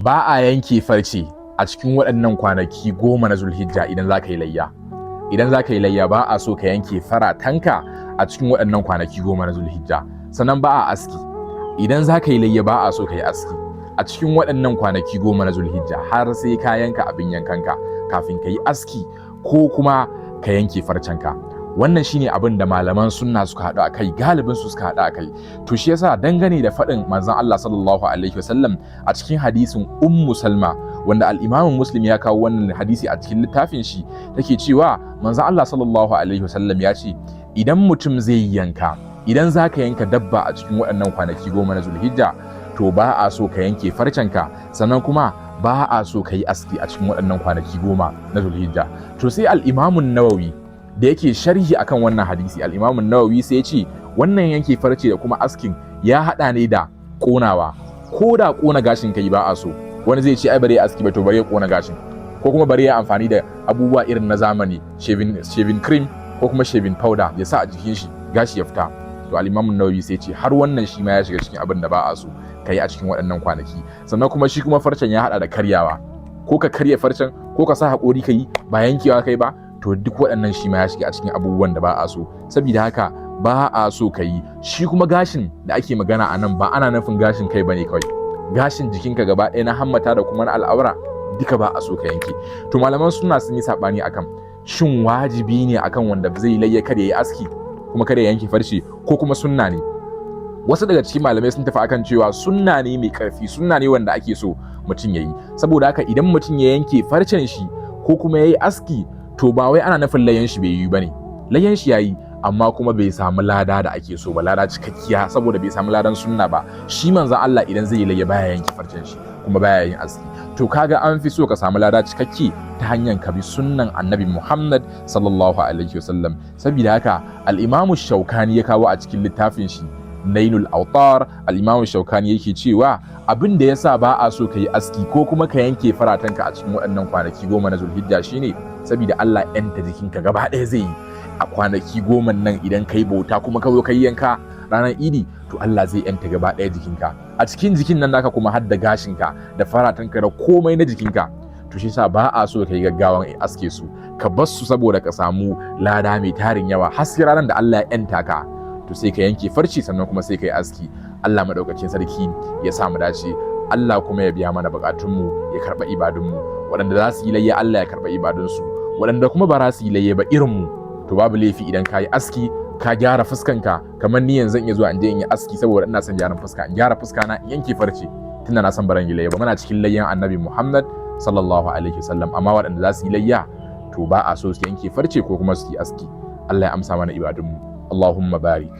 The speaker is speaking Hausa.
Ba a yanke farce a cikin waɗannan kwanaki 10 na Zulhijja idan za ka yi layya. Idan za ka yi layya, ba a so ka yanke faratanka a cikin waɗannan kwanaki 10 na Zulhijja. Sannan ba a aski. Idan za ka yi layya, ba a so ka yi aski a cikin waɗannan kwanaki 10 na Zulhijja har sai ka yanka abin yankanka kafin ka yi aski ko kuma ka yanke farcenka. Wannan shine abin da malaman sunna suka haɗu a kai, galibin su suka haɗu a kai. To, shi yasa dangane da faɗin manzon Allah sallallahu alaihi wasallam a cikin hadisin Ummu Salma, wanda al-Imam Muslim ya kawo wannan hadisi a cikin littafin shi, take cewa manzon Allah sallallahu alaihi wasallam ya ce idan mutum zai yanka, idan zaka yanka dabba a cikin waɗannan kwanaki 10 na Zulhijja, to ba a so ka yanke farcenka, sannan kuma ba a so ka yi aski a cikin waɗannan kwanaki 10 na Zulhijja. To, sai al-Imam Nawawi da yake sharhi akan wannan hadisi, al-Imam Nawawi sai ya ce wannan yanke farce da kuma askin ya hada ne da konawa. Ko da kona gashin kai ba a so. Wani zai ce ai bare ya aski ba, to bare ya kona gashin, ko kuma bare ya amfani da abubuwa irin na zamani, shaving cream ko kuma shaving powder, ya sa a jikin shi gashi ya fita. To, al-Imam Nawawi sai ce har wannan shi ma ya shiga cikin abin da ba a so kai a cikin waɗannan kwanaki. Sannan kuma shi kuma farcen ya hada da karyawa, ko ka karya farcen ko ka sa haƙori ka yi, ba yankewa kai ba. To, duk waɗannan shi ma ya shiga a cikin abubuwan da ba a so. Saboda haka ba a so ka yi. Shi kuma gashin da ake magana a nan ba ana nufin gashin kai bane kawai, gashin jikinka gaba ɗaya na hammata da kuma na al'aura duka ba a so ka yanke. To, malaman suna sun yi saɓani akan shin wajibi ne akan wanda zai layya kada ya yi aski kuma kada ya yanke farce, ko kuma sunna ne. Wasu daga cikin malamai sun tafi akan cewa sunna ne mai karfi, sunna ne wanda ake so mutum ya yi. Saboda haka idan mutum ya yanke farcen shi ko kuma ya yi aski, to ba wai ana nufin layyan shi bai yi bane. Layyan shi yayi, amma kuma bai samu lada da ake so ba, lada cikakkiya, saboda bai samu ladan sunna ba. Shi manzon Allah idan zai yi layya baya yanke farcen shi kuma baya yin aski. To, kaga an fi so ka samu lada cikakke ta hanyar ka bi sunnan Annabi Muhammad sallallahu alaihi wasallam. Saboda haka al-Imam Shaukani ya kawo a cikin littafin shi Nailul Autar, al-Imam Shaukani yake cewa abin da yasa ba a so ka yi aski ko kuma ka yanke faratanka a cikin waɗannan kwanaki 10 na Zulhijja shine saboda Allah yanta jikinka gaba ɗaya zai yi a kwanaki 10 nan. Idan kai bauta kuma ka zo ka yi yanka ranar Idi, to Allah zai yanta gaba ɗaya jikinka. A cikin jikin nan naka kuma har da gashinka da faratanka da komai na jikinka. To, shi yasa ba a so ka yi gaggawan aske su, ka bar su saboda ka samu lada mai tarin yawa har sai ranar da Allah ya yanta ka, to sai ka yanke farci, sannan kuma sai ka yi aski. Allah madaukakin sarki ya sa mu dace. Allah kuma ya biya mana bukatunmu, ya karɓa ibadunmu. Waɗanda za su yi layya, Allah ya karɓa ibadunsu. Waɗanda kuma ba za su yi layya ba irinmu, to babu laifi idan ka yi aski ka gyara fuskanka. Kamar ni yanzu zan iya zuwa in je in yi aski saboda ina son gyaran fuska, in gyara fuska na, in yanke farce, tunda na san baran yi layya ba. Muna cikin layyan Annabi Muhammad sallallahu alaihi wasallam. Amma waɗanda za su yi layya, to ba a so su yanke farce ko kuma su yi aski. Allah ya amsa mana ibadunmu. Allahumma barik.